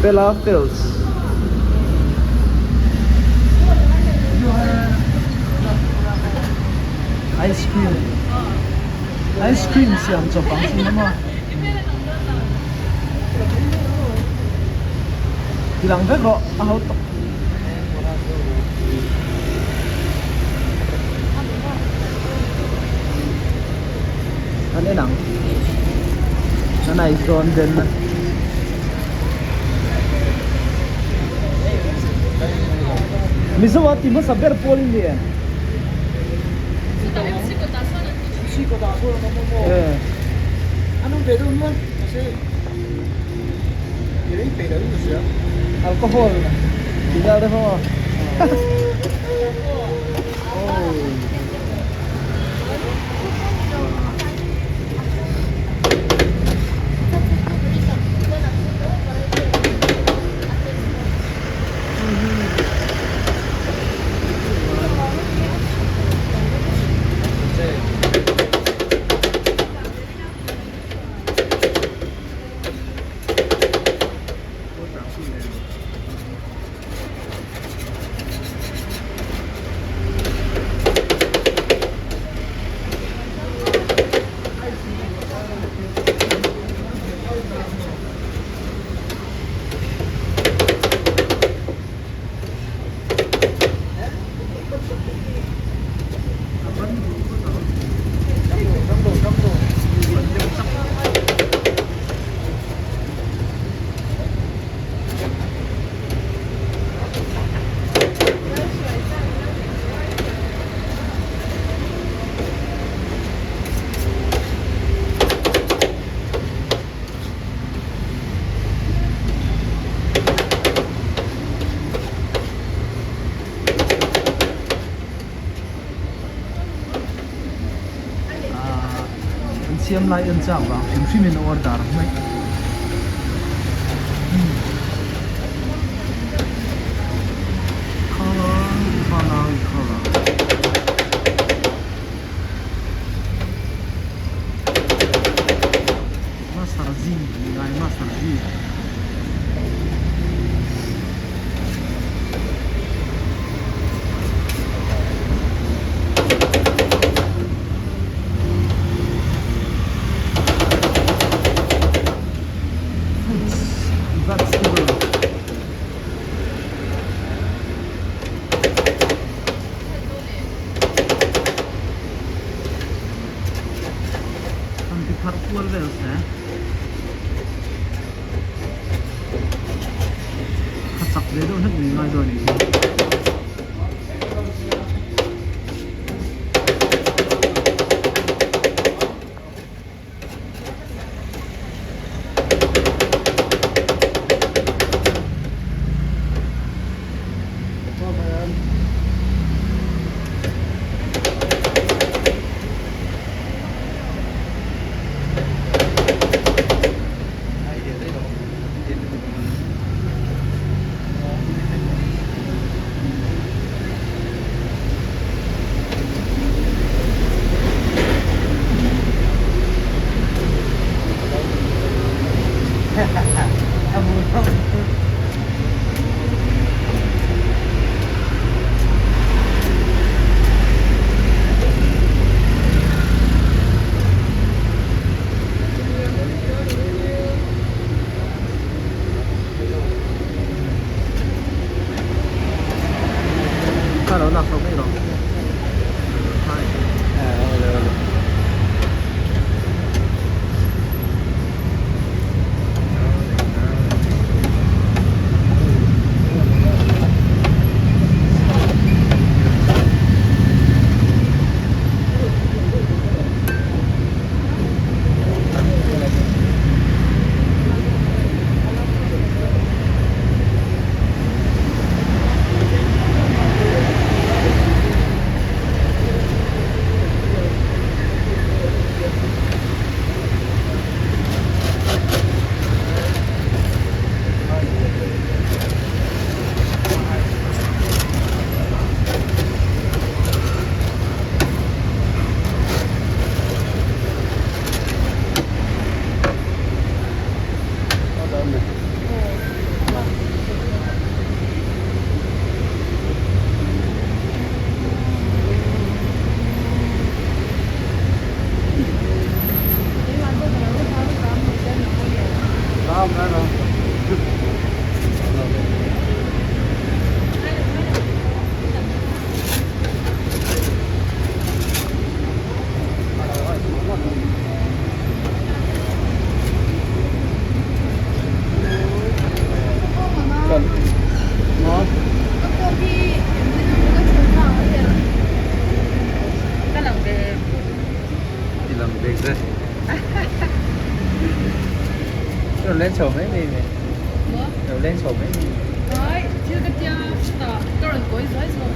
Bella Fields. Ice cream ice cream siam chawp ang chi maw ti lang vek rawh a ho tawp. An en ang a nice dawn den a. Mizo a ti hmasa ber pawl in ni em? Alcohol tih vel te pawh. An siam lai en chak vang hrim hrim in order mai. Master G tih ngai Master G. Fruits vegetable an ti pharh kual vel se. Kha chak ve deuh hlek mai ngai dawn a nih hi. Kha lo lak hlauh mai rawh. Được rồi. Rồi lên sổ mấy mi mày. Rồi lên sổ mấy mi. Đấy, chưa cái chưa, ka rawn kawi zuai zuai.